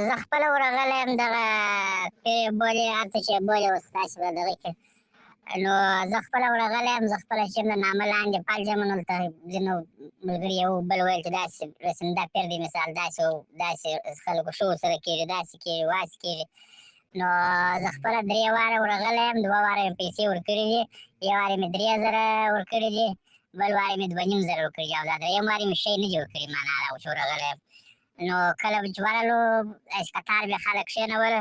زه خپله ورغلی یم، دغه پیر بولې هر څه چې بولې اوس تاسې به دغه کې. نو زه خپله ورغلی یم، زه خپله چې یم د نامه لاندې فلج یم. نو هلته ځینو ملګري یو بل ویل چې داسې رسنده پیر دی، مثال داسې داسې خلکو ښه ورسره کېږي، داسې کېږي، واسې کېږي. نو زه خپله 3 واره ورغلی یم، 2 واره مې پیسې ورکړي دي. یو وارې مې 3000 ورکړي دي، بل وارې مې 2500 ورکړي دي، او دا درېیم وارې مې شی نه دي ورکړي. معنا دا چې ورغلی یم. نو کله چې ورغلو داسې کتار بیا خلک کښېنول،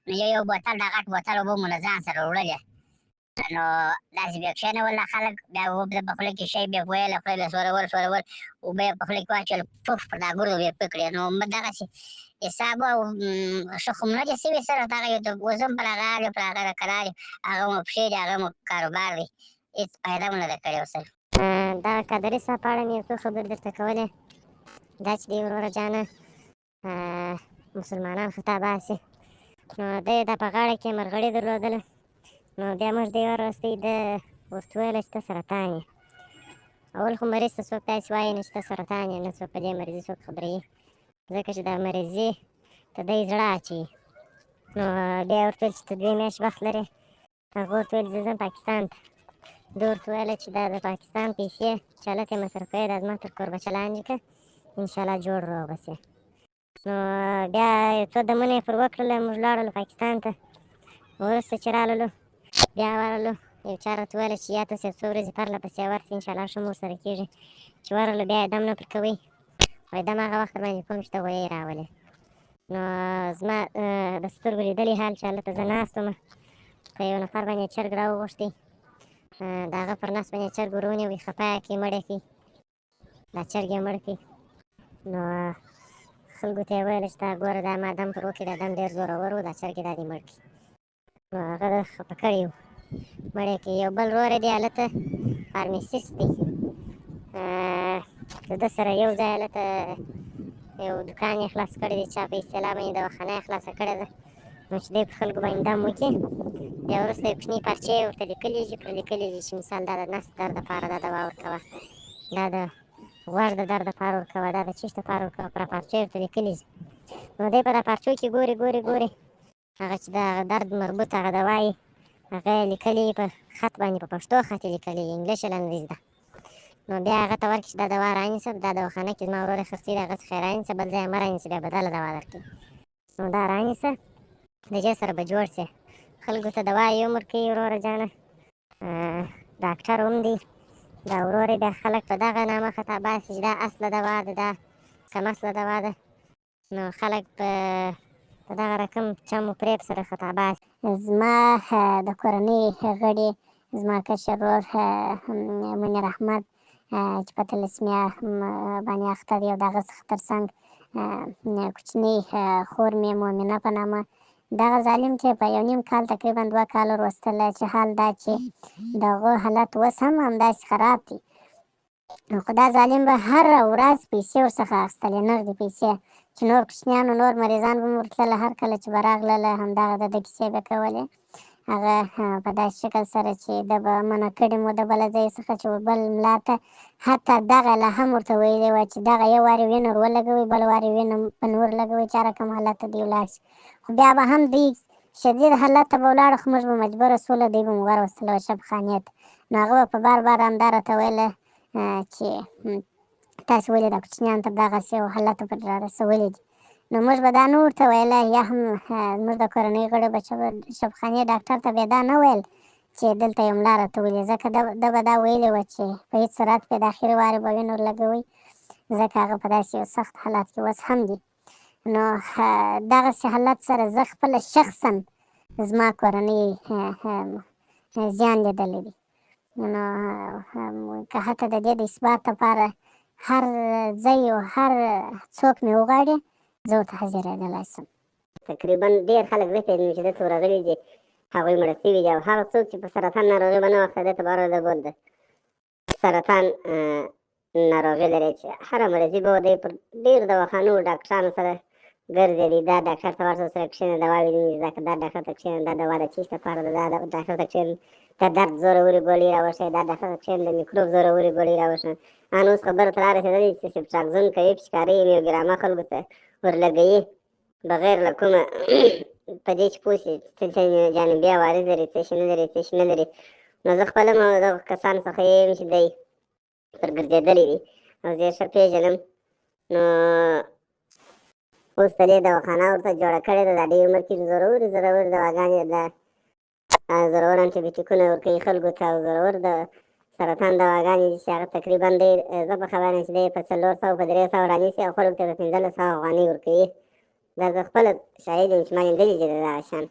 نو یو یو بوتل دا غټ بوتل اوبه مو له ځان سره وړلې. نو داسې بیا کښېنول دا خلک، بیا اوبه په خوله کې شی بیا ویل، خوله بیا سورول سورول، اوبه یې په خوله کې واچول، پوف پر دا ګردو بیا پکړې. نو دغسې حساب او ښه خو نه دي سوي سره. دغه یو اوس هم پر هغه حال پر هغه قرار، هغه مو پښې دي، هغه مو کاروبار دی، هېڅ فایده مو نه ده کړې ورسره. دا قادري صاحب په اړه مې یو څو خبرې درته کولې. دا چې دی وروره جانه مسلمانان خطا باسي، نو دی دا په غاړه کې مرغړې درلودله. نو بیا موږ دی وروستی ده ورته وویل چې ته سرطان یې. اول خو مریض ته څوک داسې وایي نه چې ته سرطان یې، نه څوک په دې مریضي څوک خبروي، ځکه چې دا مریضي ته دی زړه اچوي. نو بیا ورته وویل چې ته 2 میاشتې وخت لرې. هغه ورته وویل زه ځم پاکستان ته. ده ورته وویل چې دا د پاکستان پیسې چې هلته یې مصرفوې دا زما تر کوربچه لاندې که، انشاءالله جوړ روغ به شې. نو بیا یو څو دمونه یې پر وکړله، موږ لاړلو پاکستان ته. وروسته چې راللو بیا ورغلو، یو چا راته وویل چې یا تاسې یو څو ورځې پرله پسې ورسئ، انشاءالله ښه مو ورسره کېږي. چې ورغلو بیا یې دم نه پر کوئ، وایي دم هغه وخت در باندې کوم چې ته غویی راولې. نو زما د سترګو لیدلی حال چې هلته زه ناست وم، په یو نفر باندې چرګ راوغوښتی، د هغه پر نس باندې چرګ ور ونیوی، خفه یې کړي، مړ یې کړي، دا چرګ یې مړ کړي. نو خلکو ته یې ویل چې دا ګوره دا ما دم پر وکړي، دا دم ډېر زورور و، دا چرګ یې دا دې مړ کړي. نو هغه خفه کړی و، مړ یې کړي. یو بل ورور دی هلته فارمیسیست دی، د ده سره یو ځای هلته یو دکان یې خلاص کړی دی، چا په اصطلاح باندې دواخانه یې خلاصه کړې ده. نو چې دی پر خلکو باندې دم وکړي، بیا وروسته یې کوچنۍ پارچې یې ورته لیکلي دي، پر لیکلي دي چې مثال دا د نس درد دپاره دا دوا ورکوه، دا د غوږ د درد دپاره ورکوه، دا د چیش دپاره ورکوه، پر پارچې یې ورته لیکلي دي. نو دی په دا پارچو کې ګوري ګوري ګوري، هغه چې د هغه درد مربوط هغه دوا یې هغه یې لیکلي په خط باندې، په پښتو خط یې لیکلي، انګلیش یې لا نه دی زده. نو بیا هغه ته ورکړي چې دا دوا رانیسه، دا دواخانه کې زما ورور یې خرڅوي، د هغه څخه یې رانیسه، بل ځای یې مه رانیسه، بیا بدله دوا درکوي. نو دا رانیسه، د دې سره به جوړ شي. خلکو ته دوا یې هم ورکوي وروره جانه، ډاکټر هم دی دا ورور یې. بیا خلک په دغه نامه خطا باسي چې دا اصله دوا ده، دا کم اصله دوا ده. نو خلک په دغه رقم چم و فریب سره خطا باسي. زما د کورنۍ غړي، زما کشر ورور منیر احمد چې په تلسمیا باندې اخته دی، او د هغه څخه ترڅنګ کوچنۍ خور مې مؤمنه په نامه، دغه ظالم چې په 1.5 کال تقریبا 2 کاله وروستله، چې حال دا چې د هغو حالت اوس هم همداسې خراب دی، خو دا ظالم به هره ورځ پیسې ورڅخه اخیستلې، نغدې پیسې، چې نور کوچنیانو نور مریضان به مو ورتلله، هر کله چې به راغلله همدغه د ده کیسې به کولې. هغه په داسې شکل سره چې ده به منع کړي مو د بله ځای څخه چې بل ملا ته حتی دغه لا هم ورته ویلي وه چې دغه یو وارې وینه ور ولګوئ، بل وارې وینه په نور لګوئ، چې هر کوم حالت ته دوی ولاړ شي. خو بیا به هم دوی شدید حالت ته به ولاړ، خو موږ به مجبوره سولو، دوی به مو وروستله شفخانې ته. نو هغه به په بار بار همدا راته ویله چې تاسې ولې دا کوچنیان تر دغسې یو حالت پورې را رسولي دي. نو موږ به دا نه ورته ویله، یا هم موږ د کورنۍ غړو به شفخانې ډاکټر ته به دا نه ویل چې دلته یو ملا راته ولي، ځکه ده به دا ویلي وه چې په هېڅ صورت پرې د اخري وارې به وینه ورلګوئ، ځکه هغه په داسې یو سخت حالت کې اوس هم دي. نو دغسې حالت سره زه خپله شخصا زما کورنۍ زیان لیدلی دی. نو که حتی د دې د اثبات لپاره هر ځای او هر څوک مې وغواړي، زه ورته حاضرېدلی شم. تقریبا ډېر خلک زه پېژنم چې دلته ورغلي دي، هغوی مړه شوي دي، او هغه څوک چې په سرطان ناروغي باندې واخته ده ته به ورغله بول ده سرطان ناروغي لري، چې هره مرضي به دی پر ډېرو دواخانو ډاکټرانو سره ګرځېدی، دا ډاکټر ته ورته سره کښېنه دوا وې نیسي، دا که دا ډاکټر ته کښېنه دا دوا د چیش لپاره ده، دا ډاکټر ته کښېنه د درد زورورې ګولۍ راوښیه، دا ډاکټر ته کښېنه د میکروب زورورې ګولۍ راوښیه. ان اوس خبره ته رارسېدلې چې سپټراکزون کوي، پچکاري یې میوګرامه خلکو ته ورلګوي. بغیر له کومه په دې چې پوه شي څه جانبي عوارض لري، څه شي نه لري، څه شي نه لري. نو زه خپله هم دغو کسانو څخه یم چې دی پر ګرځېدلی دي او زه یې ښه پېژنم. نو اوس د دې دواخانه ورته جوړه کړې ده، دا ډېر عمر کې ضرور ضرور دواګانې ده، ضرور انټيبیوټیکونه ورکوي خلکو ته، او ضرور د سرطان دواګانې دي چې هغه تقریبا دی، زه په خبر یم چې دی په 400 په 300 رانیسي او خلکو ته په 1500 افغانۍ ورکوي. دا زه خپله شاهد یم چې ما لیدلي دي دغه شیان.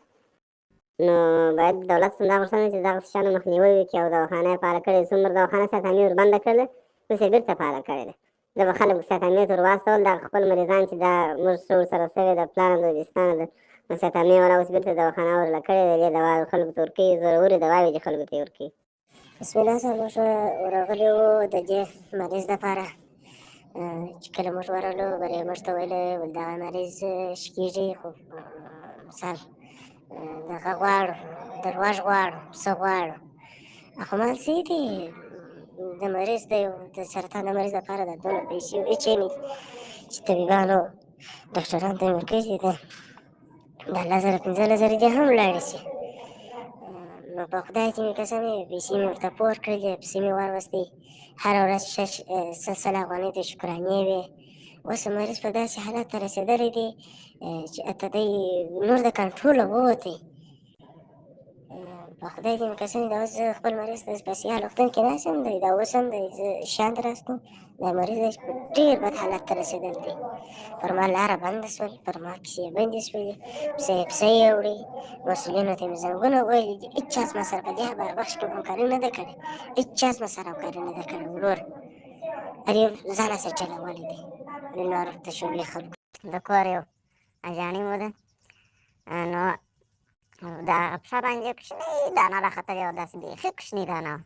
نو باید دولت څخه دا غوښتنه چې دغه شیانو مخنیوی وکړي او دواخانه یې فعاله کړې. څومره دواخانه سرطاني ور بنده کړله، اوس یې بېرته فعاله کړې ده. زه به خلک سرطاني ته ور واستول، دا خپل مریضان چې دا موږ څه ورسره سوې ده، پلان د دوستانو ده، نو سرطاني والا اوس بېرته دواخانه ورله کړې ده. دې دوا خلکو ته ورکوي، ضروري دواوې دي خلکو ته یې ورکوي. بسم الله صاحب، موږ ورغلي وو د دې مریض دپاره. چې کله موږ ورغلو، بلې موږ ته ویل ول دغه مریض شکېږي، خو مثال دغه غواړو، درواژ غواړو، څه غواړو. خو مال څه دي د مریض د یو د سرطان د مریض دپاره د دونه پیسې او هېڅ نه دي چې طبیبانو ډاکټران ته یې ورکړي دي، د 10,000 15,000 دې هم لاړې شي. نو په خدای کې مې قسم وي، پیسې مې ورته پور کړلې، پسې مې وروستې. هره ورځ شش سل سل افغانۍ د شکرانې وې. اوس مریض په داسې حالت ته رسېدلی دی چې حتی دی نور د کنټروله ووتی. په خدای کې مې قسم دی، دا اوس زه خپل مریض ته په سیال روغتون کې ناست یم دی، دا اوس هم دی زه شیان راستم. دا مریض دی په ډېر بد حالت ته رسېدلی دی. پر ما لاره بنده شول، پر ما کیسې بندې شولې، پسې پسې یې وړي. مسؤلینو ته مې زنګونه ویلي دي، هېچا زما سره په دې بخش کې همکاري نه ده کړې، هېچا زما سره همکاري نه ده کړې. ورور هر یو ځانه سره چلولی دی، د نورو ته شعبې خلکو. د کور یو اجاڼي مو ده، نو دا پښه باندې کوچنۍ دانه راختلې وه، داسې بیخي کوچنۍ دانه وه.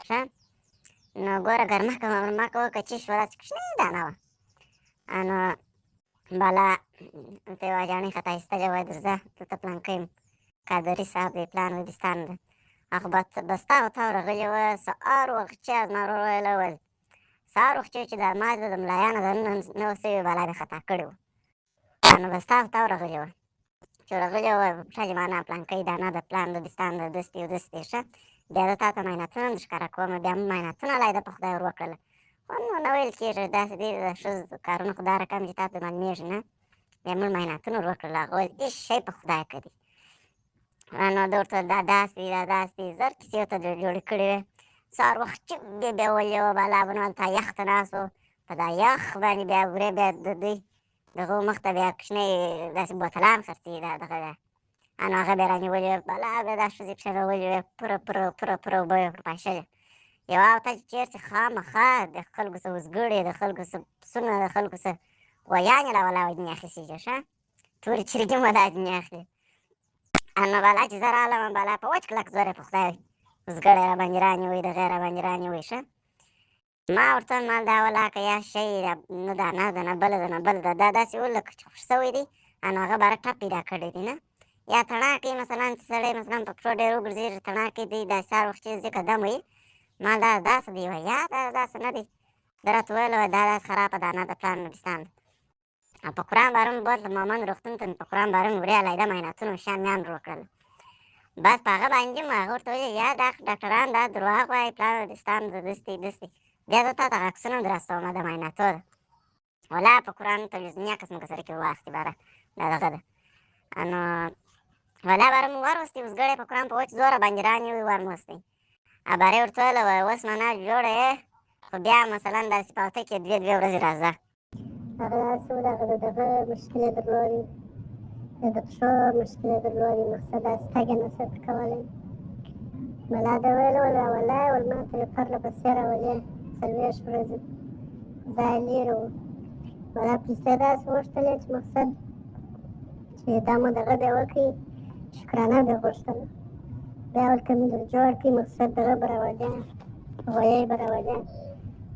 ښه نو ګوره ګرمه کوه ورمه کوه که چې شوه، داسې کوچنۍ دانه وه. نو بالا ته یوه اجاڼۍ خطا ایستلې وه، درځه دلته پلانکی یم، قادري صاحب دی، پلان ویبستان ده. هغه بستا او تا ورغلې وه. سهار وخت چې زما ورور ویله ویل سهار وخت چې دا ماز به د ملایانو ځانونه نه وه سوي، بالا مې خطا کړي وو. نو بستا او تا ورغلې وه، چې ورغلې وه پښه دې مانا پلانکی دانه د پلان د بستان د دستي او دستي. ښه بیا زه تا ته معایناتونه هم درښکاره کوم، بیا مې معایناتونه لایده په خدای ور وکړله. خو نو نه ویل کېږي داسې دي د ښځو کارونه، خو دا رقم چې تا ته معلومېږي نه. بیا موږ معایناتونه ور وکړل، هغه ویل هېڅ شی په خدای که دي. نو ده ورته دا داسې دي دا داسې دي، زر کیسې ورته جوړې کړې وې. سهار وخت چې بیا بیولې وه، بالا به نو هلته یخ ته ناست وو، په دا یخ باندې بیا ورې بیا د دوی دغو مخ ته بیا کوچنی داسې بوتلان خرڅېږي، دا دغه بیا نو هغه بیا رانیولې وې، بلا بیا دا ښځې کښېنولې وې، پوره پوره پوره پوره اوبه یې ورپاشلې. یوه هفته چې چېرته خامخا د خلکو څه وزګړې، د خلکو څه پسونه، د خلکو څه غویانې لا ولا ځینې اخیستې چې ښه تورې چرګې مو دا ځینې اخلي. نو بالا چې زه رالم، بالا په وچ کلک زور یې په خدای وزګړی راباندې رانیوی، دغه یې راباندې رانیوی. ښه ما ورته وویل مال دا ولا که یا شی نه دا نه ده نه بله ده نه بله ده، دا داسې و لکه چې خوښ سوی دی، نو هغه باره ټپ پیدا کړی دی نه. یا تڼاکې مثلا چې سړی مثلا په پښو ډېر وګرځېږي، تڼاکې دی دا سهار وخت چې ځکه دم وي، مال دا داسې دی وایي یا دا داسې نه دی. ده راته وویل وایي دا داسې خرابه دانه ده پلان نبستان ده. او په قرآن بارم بوتلم مومند روغتون ته مې په قرآن بارم ورې علیحده معایناتونو شیان میان وکړل. بس په هغه باندې مو هغه ورته ویل یا دا ډاکټران دا درواغ وایي، پلان دستان د دستي دستي. بیا زه تا ته عکسونه هم دراستوم د معایناتو ده، ولا په قرآن تلویزیوني عکس مو که سره کې واخیستې باره دا دغه ده. نو ولا باره مو وروستي وزګړی په قرآن په وچ زوره باندې رانیوی ورموستی. باره ورته ویل وایي اوس معنا جوړه یې، خو بیا مثلا داسې په هفته کې دوې دوې ورځې راځه. هغه داسې و، دغه د دغه مشکلې درلودې، د پښو مشکلې درلودې، مقصد داسې تګ یې نه شو کولی. ملا ده ویل ولا ولا ول ما ته یې پرله پسې راولې 40 ورځې ځای لرې و. ملا پیسې داسې غوښتلې چې مقصد چې دا مو دغه بیا وکړي، شکرانه بیا غوښتله، بیا ورته مې در جوړ کړي، مقصد دغه به راولې، غویی به راولې.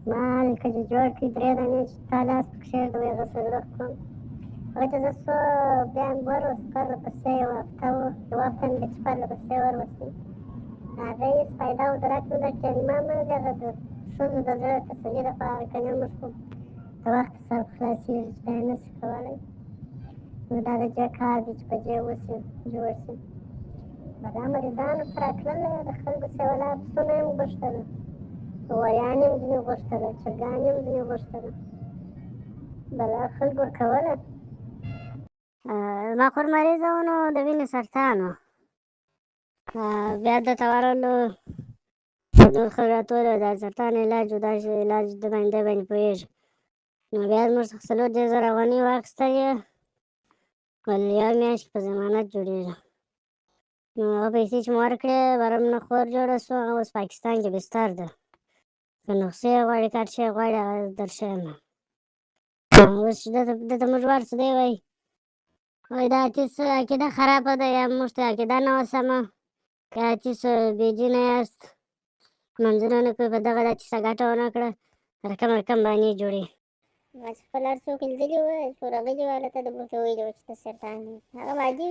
ما لکه چې جوړ کړي درې دانې چې تا لاس په کښېږده وایي هغه صندوق کوم. هغه چې زه څو بیا مې وروست پرله پسې یوه هفته و، یوه هفته مې چې پرله پسې وروستې، هغه هېڅ فایده او درک نه ده کړې. ما مه دغه د ښځو د زړه تسلي دپاره، که نه موږ خو د وخت سر خلاصېږي چې دا یې نه شو کولی. نو دا د جې کار دی چې په جې وسي جوړ سي. به دا مریضان ورته راتلل، د خلکو څخه ولا پسونه یې هم غوښتل، غویان یې هم ځینې غوښتل، چرګان یې هم ځینې غوښتل، بلا خلکو ورکوله. زما خور مریضه وه، نو د وینې سرطان و. بیا ده ته ورغلو، نور خلک راته وویل دا سرطان علاج و، داسې علاج ده باندې دی باندې پوهېږي. نو بیا زموږ څخه 34,000 افغانۍ واخیستلې، ویل یوه میاشت په ضمانت جوړېږي. نو هغه پیسې چې مو ورکړې، برم نه خور جوړه شوه، هغه اوس پاکستان کې بستر ده. که نسخې غواړي، که هر شی غواړي، هغه درښیم. اوس چې ده ته موږ ورسو، دی وایي وایي دا تیس عقیده خرابه ده، یا موږ ته عقیده نه وه سمه، یا تیس بې دینه یاست، لمونځونه نه کوئ، په دغه دا چې څه ګټه ونه کړه، رقم رقم بهانې جوړوي. ما چې خپل هر څوک لیدلي وه، چې ورغلي وه، هلته د ورته ویلي وه چې ته سرطان یې. هغه عادي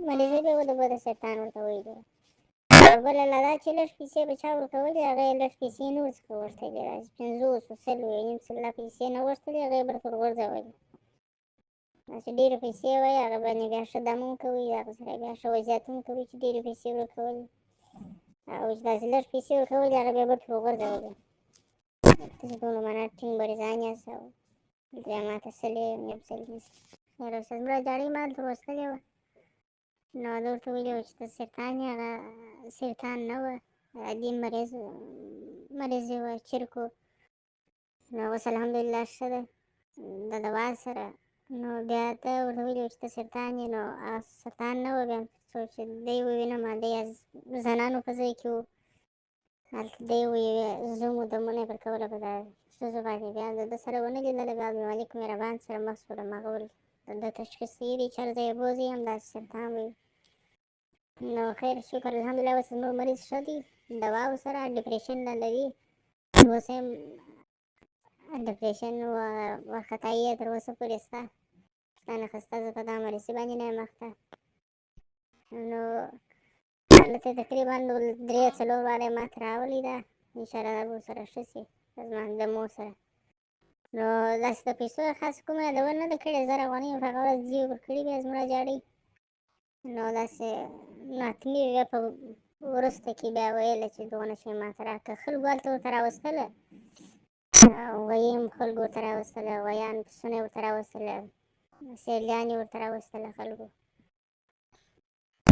مریضه به وه، د به د سرطان ورته ویلي وه. او بله لا دا چې لږ پیسې به چا ورکولې، هغه یې لږ پیسې نه ورڅخه غوښتلې، داسې 50 100 یو نیم سل لا پیسې نه غوښتلې، هغه یې ورته ورغورځولې. داسې ډېرې پیسې وایي، هغه باندې بیا ښه دم هم کوي، هغه سره بیا ښه وضعیت هم کوي چې ډېرې پیسې ورکولې. او چې داسې لږ پیسې ورکولې، هغه بیا ورته ورغورځولې. تاسو ټولو معنا ټینګ مریضان یاست او بیا ما ته سل یو نیم سل نیسي. خیر اوسه، زموږ جاړۍ ما دلته وروستلې وه، نو ده ورته ویلي وه چې ته سرطان یې. هغه سرطان نه وه، عادي مریض وه، چرک و. نو اوس الحمدلله ښه ده د دوا سره. نو بیا ته ورته ویلي وه چې ته سرطان یې، نو هغه سرطان نه وه. بیا څو چې دی ووینم، دی زنانو په ځای کې و، هلته دی و، یوې زوم و دمونه یې پر کوله په دا ښځو باندې. بیا د ده سره ونه لیدله، بیا عبدالمالک مهربان سره مخ شولم، هغه ویل د ده تشخیص صحیح دی، چې هر ځای یې بوځئ همداسې سرطان وي. نو خیر شکر الحمدلله اوس زموږ مریض ښه دی، دوا ورسره، ډپریشن نه لري، اوس هم ډپریشن وارخطایي یې تر اوسه پورې شته، خدای نخواسته زه په دا مریضي باندې نه یم اخته. نو هلته تقریبا 3-4 واره ما ته راولي ده، انشاءالله دا به ورسره ښه شي زما د مور سره. نو داسې د پیسو خاص کومه یادونه نه ده کړې، 1000 افغانۍ یې په هغه ورځ جیب ورکړي بیا زموږ جاړۍ. نو داسې ناتمي بیا په وروسته کې بیا ویله چې دونه شی ما ته راکړه. خلکو هلته ورته راوستله، غویی هم خلکو ورته راوستله، غویان پسونه یې ورته راوستله، سیرلیان یې ورته راوستله خلکو.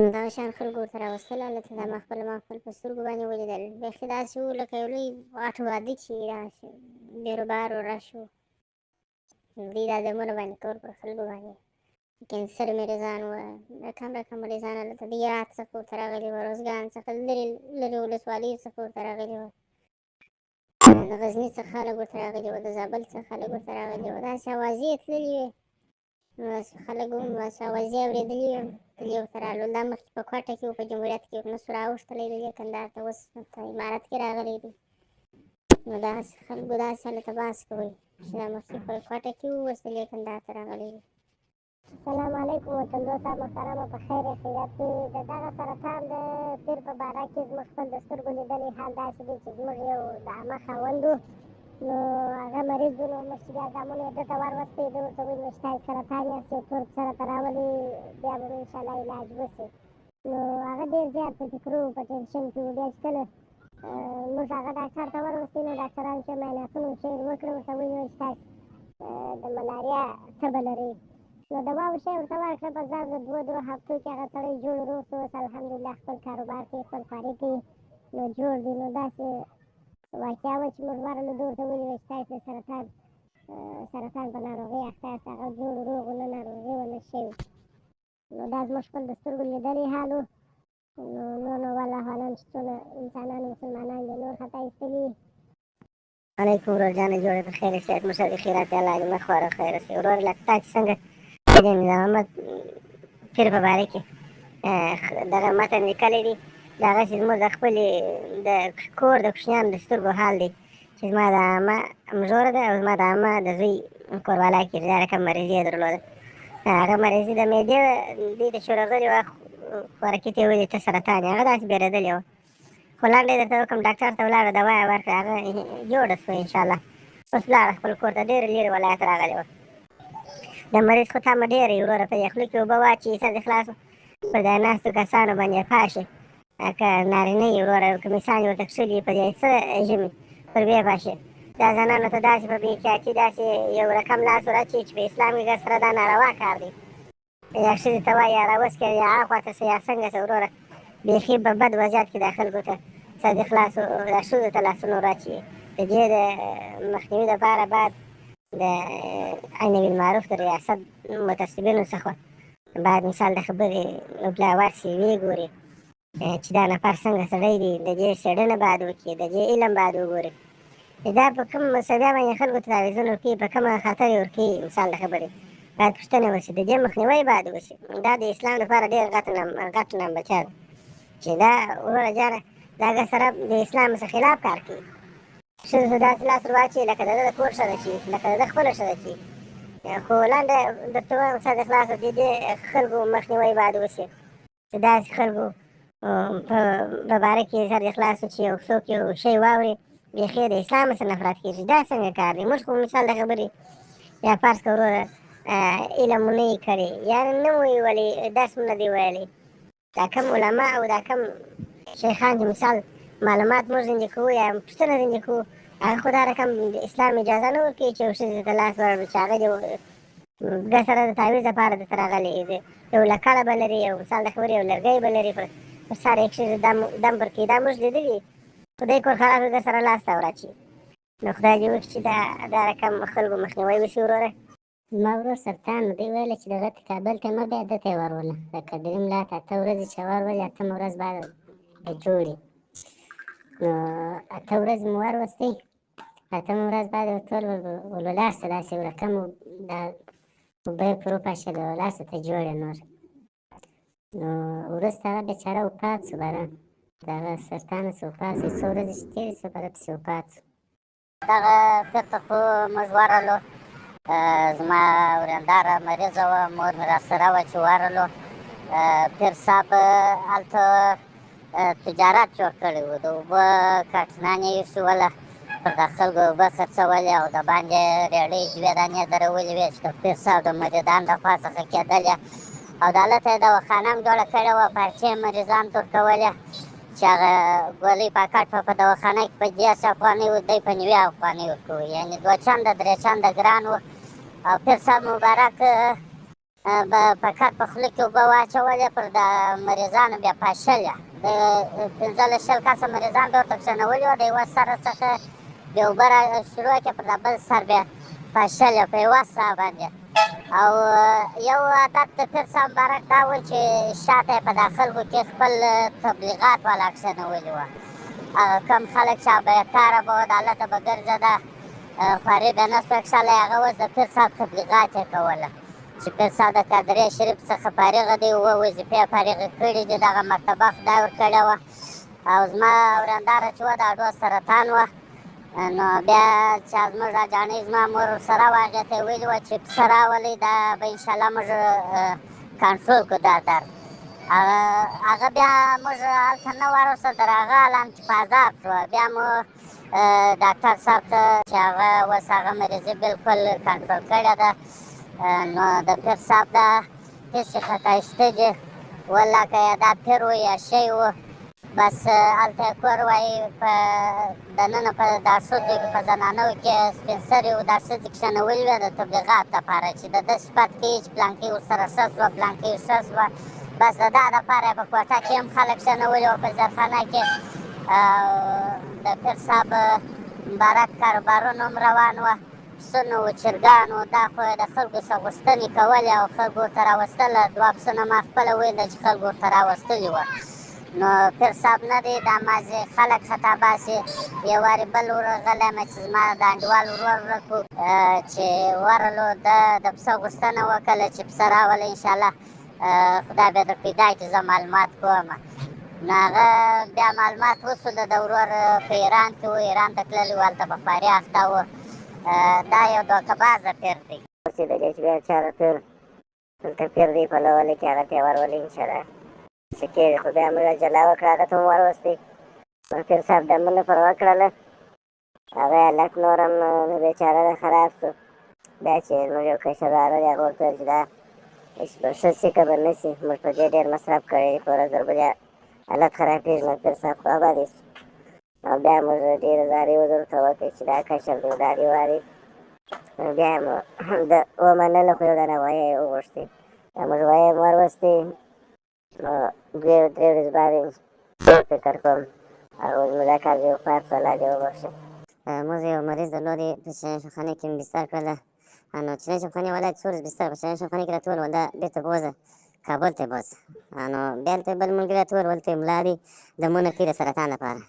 نو دغه شان خلکو ورته راوستله. هلته دا ما خپل په سترګو باندې ولیدل، بیخي داسې و لکه یو لوی غټ واده چې داسې بیروبار و رش و. دوی دا دمونه باندې کول پر خلکو باندې، کینسر مریضان وه، رقم رقم مریضان هلته د هرات څخه ورته راغلي وه، روزګان څخه، لرې لرې ولسوالیو څخه ورته راغلي وه، د غزني څخه خلک ورته راغلي وه، د زابل څخه خلک ورته راغلي وه. داسې اوازې یې تللې وې، نو داسې خلک هم داسې اوازې اورېدلې وې، تللي ورته راغلل. دا مخکې په کوټه کې و، په جمهوریت کې نه سو راوښتلی دی کندهار ته، اوس په امارت کې راغلی دی. نو داسې خلکو داسې هلته بحث کوي چې دا مخکې په کوټه کې و، اوس دلې کندهار ته راغلی دی. السلام علیکم وطندوستا محترمه، په خیر خیرت کې. د دغه سرطان د پیر په باره کې زموږ خپل د سترګو لیدلی حال داسې دی چې زموږ یو د عامه خاوند و، نو هغه مریض و. نو موږ چې بیا زامنو یې ده ته وروستی، ده ورته ویل چې تاسې سرطان یاست، یو تور پسه راته راولئ، بیا به مو انشاءالله علاج وشي. نو هغه ډېر زیات په فکرو په ټینشن کې و. بیا چې کله موږ هغه ډاکټر ته وروستی، نو ډاکټرانو چې معایناتونه شی وکړه، ورته ویل چې تاسې د ملاریا تبه لرئ. نو دوا او شی ورته ورکړه. په ظرف د 2-3 هفتو کې هغه سړی جوړ روغ شو، اوس الحمدلله خپل کاروبار کوي، خپل خواري کوي، نو جوړ دی. نو داسې واقعه وه چې موږ ورغلو، ده ورته ویلي چې تاسې د سرطان په ناروغۍ اخته یاست. هغه جوړ روغ و، نه ناروغي وه نه شی. نو دا زموږ خپل د سترګو لیدلی حال و. نو والله اعلم چې څونه انسانان مسلمانان دي نور خطا ایستلي. علیکم ورور جانه، جوړې په خیر صحت مو سره خیرات الله دې مخ وره خیر اوسې. ورور لکه تاسې څنګه د نظامت پیر په باره کې دغه متن لیکلی دی، دغسې زموږ د خپلې د کور د کوچنیانو د سترګو حال دی چې زما د عمه مزوره ده او زما د عمه د زوی کوروالا کېږي، دا رقم مریضي یې درلوده. هغه مریضي د معدې دوی ته چې ورغلې وه، خوراکي ته یې ویلي ته سرطان یې، هغه داسې بېرېدلې وه. خو لنډه یې درته وکړم، ډاکټر ته ولاړه، دوا یې ورکړه، هغه جوړه شوه انشاءالله. اوس لاړه خپل کور ته، ډېر لرې ولایت راغلې وه. د مریض خو تمه ډېره وي وروره، په دې خوله کې اوبه واچوي، سر دې خلاص، پر دا ناستو کسانو باندې پاشي، که نارینه یې وروره کمیسان یې ورته کښلي، په دې سره ژمي پر ویې پاشي. دا زنانو ته داسې په بې احتیاطي داسې یو رقم لاس ور اچوي چې په اسلام کې سره دا ناروا کار دی. یا ښځې ته وایي یا راوسکه یا هاخوا ته شه یا څنګه شه، وروره بیخي په بد وضعیت کې دا خلکو ته سر دې خلاص، دا ښځو ته لاسونه ور اچوي. د دې د مخنیوي دپاره باید د عین بالمعروف د ریاست متصبینو څخه باید مثال د خبرې بلا ورشي، ویې ګوري چې دا نفر څنګه سړی دی، د دې څېړنه باید وکړي، د دې علم باید وګوري دا په کوم سویه باندې خلکو ته تعویذونه ورکوي، په کومه خاطر یې ورکوي. مثال د خبرې باید پوښتنه وشي، د دې مخنیوی باید وشي. دا د اسلام لپاره ډېر غټ نامبچه ده چې دا وروره جانه دا که سره د اسلام څخه خلاف کار کوي، ښځو ته داسې لاس ور واچوي لکه د ده د کور ښځه چې، لکه د ده خپله ښځه چې. خو لنډه درته وایم سر دې خلاص، د دې خلکو مخنیوی باید وشي، د داسې خلکو په باره کې سر دې خلاص چې یو څوک یو شی واوري بیخي د اسلام څخه نفرت کېږي. دا څنګه کار دی؟ موږ خو مثال د خبرې یا فرض که وروره علم مو نه یي کړی یا نه مو یې ویلي، درس مو نه دی ویلی، دا کم علما او دا کم شیخان چې مثال معلومات موږ ځینې کوو یا پوښتنه ځینې کوو، هغه خو دا رقم د اسلام اجازه نه ورکوي چې یو ښځې ته لاس ورکړو چې هغه دې د سره د تعویذ لپاره درته راغلی، یو لکړه به لري، یو مثال د خبرې یو لرګی به لري، پر سر یې کښېږدي، دم پر کوي. دا موږ لیدلي، خدای کور خراب در سره لاس ته وراچوي. نو خدای دې وکړي چې دا رقم خلکو مخنیوی وشي وروره. زما ورور سلطان و، دی ویل چې دغه ته کابل ته مه بیا، ده ته یې وروله. د قدري ملا ته اته ورځې چې ورولې، اتمه ورځ باید به جوړ. نو اته ورځې مو وروستې، اتمه ورځ باید ورته ول ولاړ شه، داسې یو رقم دا اوبه یې پر وپاشلې، ولاړ شه ته جوړ یې نور. نو وروسته هغه بېچاره وفات شو، باره د هغه سرطان څه وفات شو، څو ورځې چې تېرې شوې باره پسې وفات شو. دغه پیر ته خو موږ ورغلو، زما ورېنداره مریضه وه، مور مې راسره وه چې ورغلو. پیر صاحب هلته تجارت جوړ کړی و، د اوبه کاټنان یې ایښي وله، پر د خلکو اوبه خرڅولې او د باندې رېړۍ دوې دانې درولې وې چې د پیر صاحب د مریدان د خوا څخه کېدلې، او د هلته یې دواخانه هم جوړه کړې وه، پارچې یې مریضانو ته ورکولې چې هغه ګولۍ پاکټ په دواخانه کې په 30 افغانۍ و، دی په 90 افغانۍ ورکوي، یعنې دوه چنده درې چنده ګران و. او پیر صاحب مبارک به پکټ په خوله کې اوبه واچولې، پر د مریضانو بیا پاشلې، د 15 20 کسه مریضان به ورته کښېنولي وه، د یوه سر څخه بیا اوبه را شروع کړې، پر د بل سر بیا پاشلې په یوه ساه باندې. او یو عادت د پیر صاحب مبارک دا و چې شاته یې په دا خلکو کې خپل تبلیغات والا کښېنولي وه، هغه کم خلک چې بېکاره به وه، د هلته به ګرځېده، خواري به نه سوه کښلی، هغه اوس د پیر صاحب تبلیغات یې کوله چې پیر صاحب د قادرې شریف څخه فارغه دی، اووه وظیفې یې فارغې کړي دي، دغه مرتبه خدای ورکړې وه. او زما ورېنداره چې وه د هډو سرطان وه، نو بیا چې زموږ اجاڼۍ زما مور ورسره وه، هغې ته یې ویلي وه چې پسه راولئ، دا به انشاءالله موږ کنټرول کړو دا درد. هغه بیا موږ هلته نه وروسته تر هغه الان چې په عذاب شوه، بیا مو ډاکټر صاحب ته چې هغه اوس هغه مریضي بالکل کنټرول کړې ده. نو د پیر صاحب دا هېڅ خطا شته دي والله، که یا دا پیر و یا شی و، بس هلته یې کور وایي په دننه په دا ښځو کې په زنانو کې سپین سري و، دا ښځې کښېنولې وې د تبلیغات دپاره چې د ده صفت کوي چې پلانکۍ ورسره ښه شوه، پلانکۍ ښه شوه. بس د دا دپاره یې په کوټه کې هم خلک کښېنولي وه، په زیرخانه کې. او د پیر صاحب مبارک کاروبارونه هم روان وه، پسونو و چرګانو، دا خو یې د خلکو څخه غوښتنې کولې او خلکو ورته راوستله. دوه پسونه ما خپله ولیده چې خلکو ورته راوستلي وه. نو پیر صاحب نه دی دا مازې خلک خطا باسي. یو وارې بل ورغلی یم چې زما د انډیوال ورور ورک و، چې ورغلو ده د پسه غوښتنه وکړه چې پسه راوله انشاءالله خدای به در پیدا کړي، زه معلومات کوم. نو هغه بیا معلومات وشول، د ورور په ایران کې و، ایران ته تللی و، هلته په خواري اخته و. دا یو دوکه بازه پیر دی. اوس یې د دې چې بیا چا پیر دلته پیر دی په لولې کې، هغه ته یې ورولي انشاءالله څه کېږي. خو بیا موږ جلا وکړه، هغه ته مو وروستی، پیر صاحب دمونه پر وکړله، هغه حالت نور هم بېچاره ده خراب شو. بیا چې زموږ یو کشر وراره دی، هغه ورته وویل چې دا به ښه شي که به نه شي، موږ په دې ډېر مصرف کړی دی، په ورځ ورباندې حالت خرابېږي، نو پیر صاحب خو آباد شي. او بیا موږ ډېرې زارۍ ورته وکړې چې دا کشر دی، دا دی واري. بیا مو د ومنله، خو یو دانه غویی یې وغوښتې، موږ غویی هم وروستې. نو دوې درې ورځې بعد فکر کوم هغه زموږ دا کار دی وفات شو، الله دې وبخښي. موږ یو مریض درلود، په چینایي شفاخانه کې مې بستر کړله. نو چینایي شفاخانې والا څو ورځې بستر په چینایي شفاخانه کې راته وویل، دا بېرته بوځه کابل ته یې بوځه. نو بیا هلته بل ملګري راته وویل، هلته یې ملا دی دمونه کوي د سرطان لپاره.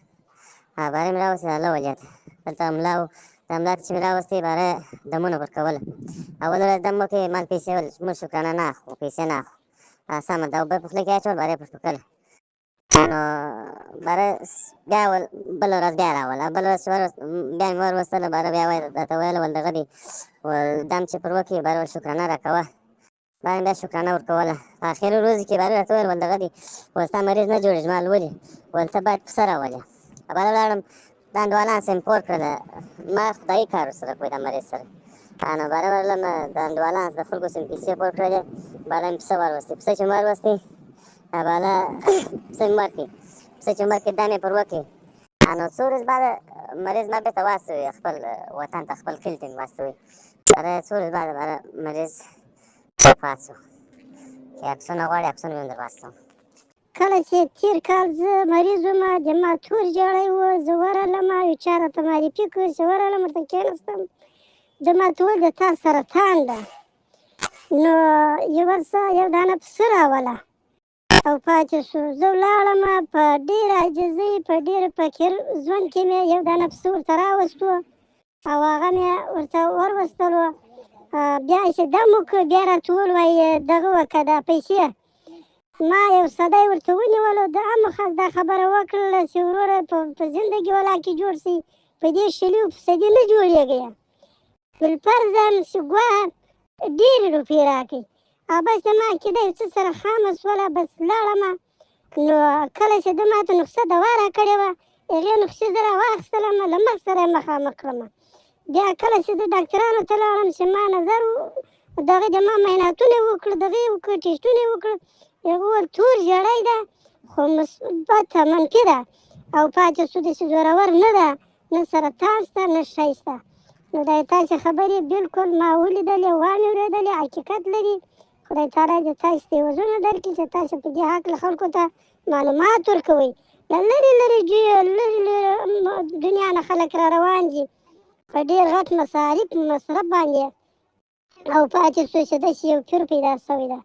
باره مې راوستې الله ولیت، دلته ملا و، دا ملا ته چې مې راوستې باره دمونه پر کوله. اول ورځ دم وکړې، مال پیسې ول، موږ شکرانه نه اخلو، پیسې نه اخلو، سمه ده. اوبه په خوله کې اچول، باره یې پر ټوکله. نو باره بیا بله ورځ بیا راوله، بله ورځ چې بیا مې وروستله، باره بیا راته ویل، ول دغه دی، ول دم چې پر وکړي باره ول شکرانه راکوه. باره بیا شکرانه ورکوله. په اخري ورځو کې باره راته ویل، ول دغه دی، ول ستا مریض نه جوړېږي، ما ولې؟ ول ته باید پسه راولې. باره لاړم د انډوالان سره مې پور کړله، ما خدایي کار ورسره کوی دا مریض سره. نو باره ورغلم د انډوالان د خلکو سره مې پیسې پور کړلې، بالا مې پسه وروستې. پسه چې مې وروستې، بالا پسه مې ورکړې، پسه چې مې ورکړې دم یې پر وکړې. نو څو ورځې بعد مریض ما بېرته واستوي خپل وطن ته، خپل کلي ته مې واستوي. باره څو ورځې بعد باره مریض وفات شو. چې عکسونه غواړي عکسونه مې هم در واستوم. کله چې تېر کال زه مریض وم، د ما تور ژړی و، زه ورغلم، یو چا راته معرفي کړ، چې ورغلم ورته کېناستم، ده ماته وویل د تا سرطان ده، نو یوه څه یو دانه پسه راوله او پاتې شو. زه ولاړم په ډېره عاجزۍ، په ډېر فقیر ژوند کې مې یو دانه پسه ورته راوستو او هغه مې ورته وروستلو. بیا چې دم وکړ، بیا راته وویل وایي دغه وکړه دا پیسې. ما یو سړی ورته ونیولو، د عامو خاص دا خبره وکړله چې وروره په زندګي ولا کې جوړ شي، په دې شلیو فیصدي نه جوړېږي، بالفرض هم چې ګواه ډېرې روپۍ راکړي. او بس زما عقیده یو څه سره خامه شوله، بس لاړم. نو کله چې ده ماته نسخه دوا راکړې وه، هغې نسخې زه راواخیستلم، له مرګ سره یې مخامخ کړم. بیا کله چې زه ډاکټرانو ته لاړم چې ما نظر دغه د ما معایناتونه وکړ، دغه یې وکړ، ټیسټونه یې وکړ، هغه وویل تور ژړی ده خو مثبته منفي ده او پاتې شو داسې زورور نه ده، نه سرطان شته نه شی شته. نو دا تاسې خبرې بلکل ما ولیدلې، وامې اورېدلې، حقیقت لري. خدای تعالی دې تاسې ته عوضونه درکړي چې تاسې په دې هکله خلکو ته معلومات ورکوئ. له لرې لرې ځایو، لرې لرې دنیا نه خلک را روان دي په ډېر غټ مصارف مصرف باندې، او پاتې شو چې داسې یو پیر پیدا شوی ده.